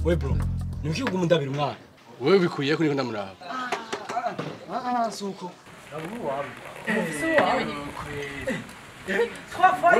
We bro, niki uguma ndabira umwana. Wewe bikuye ko niko ndamuraba. Ah suko. Ndabu wawe. Trois fois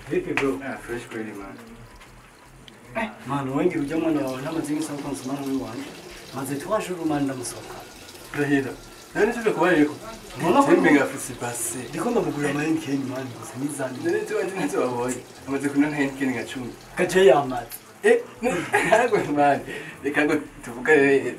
Vipi bro? Ah, fresh kweli man. Man, wengi ujya mwana wawe ntamaze iminsi amukunze umwana w'iwanjye. Maze twaje urumana ndamusohoka. Ndahira. None tuje kubareko. Mbona ko Mbenga afise base. Ndiko ndamugurira ama Heineken man gusa nizandi. None tubanze ntacyo babonye. Amaze kunywa nka Heineken nka 10. Kaje yamaze. Eh, ntabwo man. Reka ngo tuvugane.